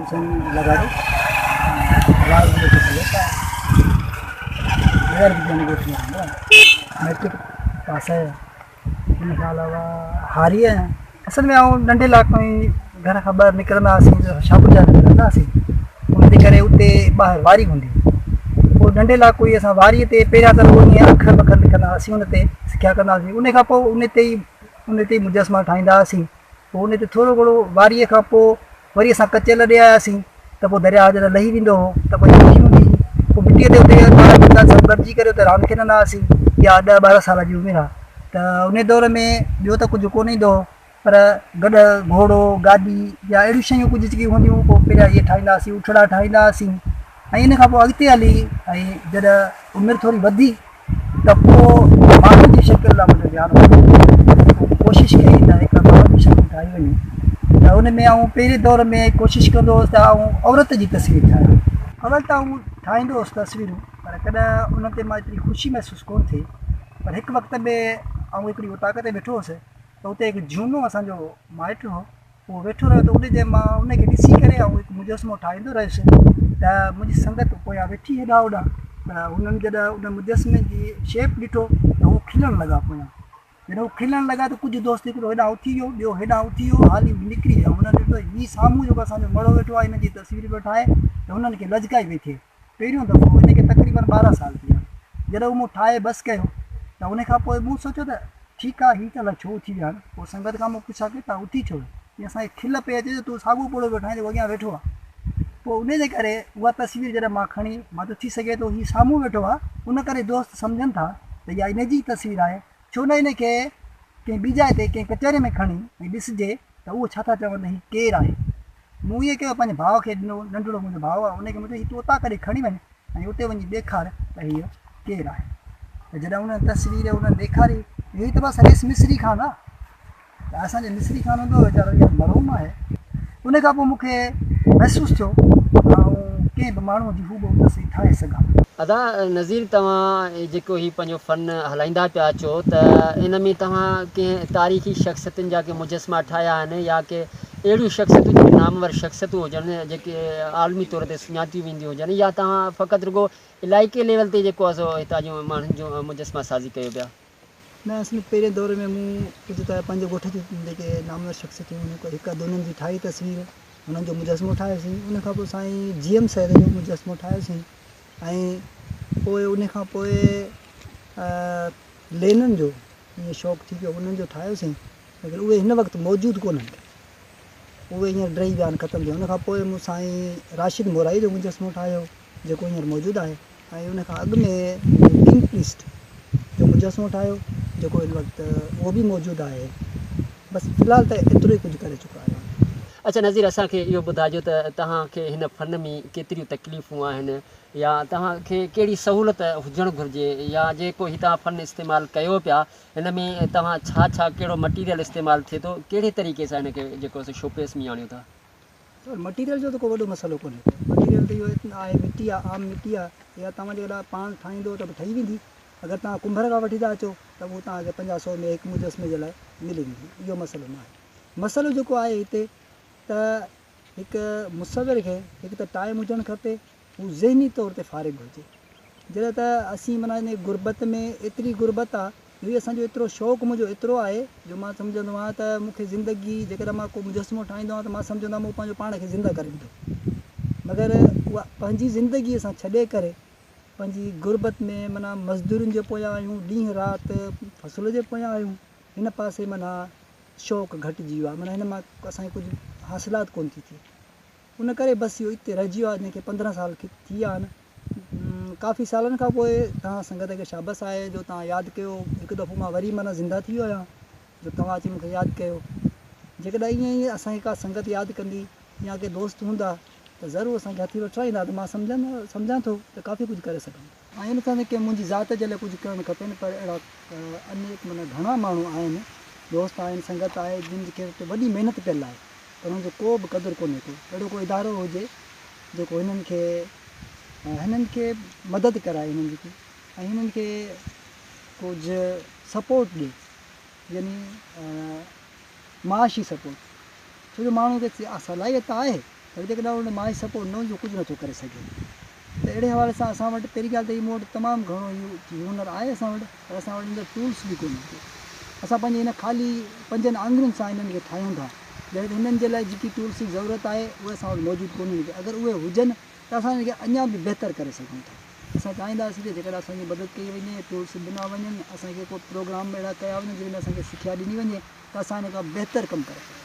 نذير حسين لغاري آواز منهنجو ڪٿي آهي غير وگياني ڳوٺ ۾ رهندو آهيان ميٽرڪ پاس آهيان ان کان علاوه هاري آهيان اصل ۾ آئون ننڍي لاء کان ئي گهر کان ٻاهر نڪرندا هئاسين ته شاهپور جا رهندا هئاسين ان جي ڪري اتي ٻاهر واري هوندي هئي پوء ننڍي لاء ڪوئي اسان واريء تي پهريان ته رڳو ائين اکر وکر لکندا هئاسين ان تي سکيا ڪندا هئاسين ان کان پوء ان تي ئي ان تي ئي مجسما ٺاهيندا هئاسين پوء ان تي ٿورو گهڻو واريء کان پوء وري اسان ڪچي لڏي آياسين ته پوء درياهه جڏهن لهي ويندو هو ته پوء مٽي هوندي هئي پوء مٽيء تي اتي ٻار ٻچا سڀ گڏجي ڪري اتي راند کيڏندا هئاسين. اها ڏهه 12 سال جي عمر آهي ته ان دور ۾ ٻيو ته ڪجهه ڪونه ايندو هو پر گڏهه، گهوڙو، گاڏي يا اهڙيون شيون ڪجهه جيڪي هونديون هيون پوء پهريان اهي ٺاهيندا هئاسين، اٺڙا ٺاهيندا هئاسين ۽ ان کان پوء اڳتي هلي ۽ جڏهن عمر ٿوري وڌي ته پوء ماڻهن جي شڪل ڏانهن منهنجو ڌيان ويو. پوء مون ڪوشش ڪئي ته هڪ ماڻهو جي شڪل ٺاهي وڃي ته ان ۾ آئون پهرين دور ۾ ڪوشش ڪندو هوس ته آئون عورت جي تصوير ٺاهيان. اول ته آئون ٺاهيندو هوس تصويرون پر ڪڏهن انهن تي مان ايتري خوشي محسوس ڪونه ٿي پر هڪ وقت ۾ آئون هڪڙي اوطاق تي ويٺو هوس ته اتي هڪ جهونو اسان جو مائٽ هو اهو ويٺو رهيو ته ان جي مان ان کي ڏسي ڪري آئون هڪ مجسمو ٺاهيندو رهيس ته منهنجي سنگت پويان ويٺي هيڏانهن هوڏانهن ته هنن جڏهن ان مجسمي جي شيپ ڏٺو ته هو کلڻ لڳا پويان جڏهن هو کلڻ لڳا ته ڪجهه دوست هڪڙو هيڏانهن اٿي ويو ٻيو هيڏانهن اٿي ويو حالي نڪري ويا هنن ڏٺو هي سامهون جيڪو اسان جو مڙهو ويٺو آهي هن جي تصوير پيو ٺاهي ته هنن کي لڄڪائي پئي ٿئي پهريون دفعو هن کي تقريبن 12 سال ٿي ويا جڏهن هو مون ٺاهي بس ڪيو ته ان کان پوء مون سوچيو ته ٺيڪ آهي هي ته الائي ڇو اٿي ويا آهن پوء سنگت کان مون پڇا ڪئي توهان اٿي ڇو ويا چي اسان کي کل پئي اچي جو تون ساڳو پوڙهو پيو ٺاهين جيڪو اڳيان ويٺو آهي پوء ان جي ڪري اها تصوير جڏهن مان کڻي مان چيو ٿي سگهي ٿو هي سامهون ويٺو آهي ان ڪري دوست سمجهن ٿا ته اها ان جي تصوير آهي ڇو نه ان کي ڪنهن ٻي جاء تي ڪنهن ڪچهري ۾ کڻي ۽ ڏسجي ته اهو ڇا ٿا چون ته هي ڪير آهي؟ مون ائين ڪيو پنهنجي ڀاء کي ڏنو، ننڍڙو منهنجو ڀاء آهي، ان کي مون چيو هي تون اتان ڪڏهن کڻي وڃ ۽ اتي وڃي ڏيکار ته هيء ڪير آهي؟ ته جڏهن انهن تصوير انهن ڏيکاري، هي ته بس رئيس مصري خان آهي ته اسان جو مصري خان هوندو هو ويچارو هينئر مرحوم آهي. ان کان پوء مون کي محسوس ٿيو ته آئون ڪنهن به ماڻهوء جي هوبهو تصوير ٺاهي سگهان ٿو. ادا نذير توهان جيڪو هي پنهنجو فن هلائيندا پيا اچو ته ان ۾ توهان ڪنهن تاريخي شخصيتن جا ڪي مجسما ٺاهيا آهن يا ڪي اهڙيون شخصيتون جيڪي نامور شخصيتون هجن جيڪي عالمي طور تي سڃاتيون وينديون هجن يا توهان فقط رڳو علائقي ليول تي جيڪو آهي سو هتان جون ماڻهن جون مجسما سازي ڪيو پيا. نه اصل ۾ پهرين دور ۾ مون ڪجهه ته پنهنجي ڳوٺ جون جيڪي نامور شخصيتون هيون هڪ اڌ انهن جي ٺاهي تصوير انهن جو مجسمو ٺاهيوسين ان کان پوء سائين جي ايم سيد جو مجسمو ٺاهيوسين ۽ پوء ان کان پوء لينن جو ائين شوق ٿي پيو انهن جو ٺاهيوسين ليڪن اهي هن وقت موجود ڪونهن اهي هينئر ڊهي ويا آهن ختم ٿي ويا ان کان پوء مون سائين راشد مورائي جو مجسمو ٺاهيو جيڪو هينئر موجود آهي ۽ ان کان اڳ ۾ مون ڪنگ پريسٽ جو مجسمو ٺاهيو جيڪو هن وقت اهو به موجود آهي بس في الحال ته ايترو ئي ڪجهه ڪري چڪا آهيون. اڇا نذير اسان کي اهو ٻڌائجو ته توهان کي هن فن ۾ ڪيتريون تڪليفون آهن يا توهان کي ڪهڙي سهولت هجڻ گهرجي يا جيڪو هي توهان فن استعمال ڪيو پيا هن ۾ توهان ڇا ڇا ڪهڙو مٽيريل استعمال ٿئي ٿو ڪهڙي طريقي سان هن کي جيڪو سو شوپيس ۾ آڻيو ٿا. سر مٽيريل جو ته ڪو وڏو مسئلو ڪونهي ڪو مٽيريل ته اهو آهي مٽي آهي عام مٽي آهي اها توهان جيڪڏهن پاڻ ٺاهيندو ته به ٺهي ويندي اگر توهان ڪنڀر کان وٺي ٿا اچو ته اهو توهان کي 50 سو ۾ هڪ مجسمي جي لاء ملي ويندي اهو مسئلو نه آهي مسئلو جيڪو آهي هتي ته هڪ مصور کي هڪ ته ٽائيم هجڻ کپي هو ذهني طور تي فارغ هجي جڏهن ته اسين معنيٰ ان غربت ۾ ايتري غربت آ جو هي اسان جو ايترو شوق منهنجو ايترو آهي جو مان سمجهندو آهيان ته مون کي زندگي جيڪڏهن مان ڪو مجسمو ٺاهيندو آهيان ته مان سمجهندو آهيان مون پنهنجو پاڻ کي زنده ڪري وڌو مگر اها پنهنجي زندگي اسان ڇڏي ڪري پنهنجي غربت ۾ معنيٰ مزدورين جي پويان آهيون ڏينهن رات فصل جي پويان آهيون هن پاسي معنيٰ شوق گهٽجي ويو آهي معنيٰ هن مان اسان کي ڪجهه حاصلات ڪونه ٿي ٿئي ان ڪري بس اهو اتي رهجي ويو آهي جنهن کي 15 سال ٿي ويا آهن. ڪافي سالن کان پوء توهان سنگت کي شابس آهي جو توهان ياد ڪيو. هڪ دفعو مان وري معنيٰ زنده ٿي ويو آهيان جو توهان اچي مون کي ياد ڪيو. جيڪڏهن ائين ئي اسان کي ڪا سنگت ياد ڪندي يا ڪي دوست هوندا ته ضرور اسان کي هٿي وٺرائيندا ته مان سمجهان ٿو ته ڪافي ڪجهه ڪري سگهان ٿو. ائين نه ته ڪي منهنجي ذات جي لاء ڪجهه ڪرڻ کپين پر اهڙا انيڪ معنيٰ گهڻا ماڻهو آهن، دوست آهن، سنگت آهي جن کي وڏي محنت پيل آهي. پر انهن جو ڪو به قدر ڪونهي ڪو اهڙو ڪو ادارو هجي جيڪو هنن کي هنن کي مدد ڪرائي هنن جي ۽ هنن کي ڪجهه سپورٽ ڏي يعني معاشي سپورٽ ڇو جو ماڻهو کي صلاحيت آهي پر جيڪڏهن ان وٽ معاشي سپورٽ نه هجي ڪجهه نٿو ڪري سگهي. ته اهڙي حوالي سان اسان وٽ پهرين ڳالهه ته هي مون وٽ تمام گهڻو هي هنر آهي اسان وٽ پر اسان وٽ ان جا ٽولس به ڪونهن ڪي. اسان پنهنجي هن خالي پنجن آڱرين سان انهن کي ٺاهيون ٿا. جڏهن ته هنن جي لاء جيڪي ٽولس جي ضرورت آهي اهي اسان وٽ موجود ڪونهن ڪي. اگر اهي هجن ته اسان انهن کي اڃا به بهتر ڪري سگهون ٿا. اسان چاهينداسين ته جيڪڏهن اسان جي مدد ڪئي وڃي، ٽولس ڏنا وڃن، اسان کي ڪو پروگرام اهڙا ڪيا وڃن جن ۾ اسان کي سکيا ڏني وڃي ته اسان ان کان بهتر ڪم ڪري سگهون.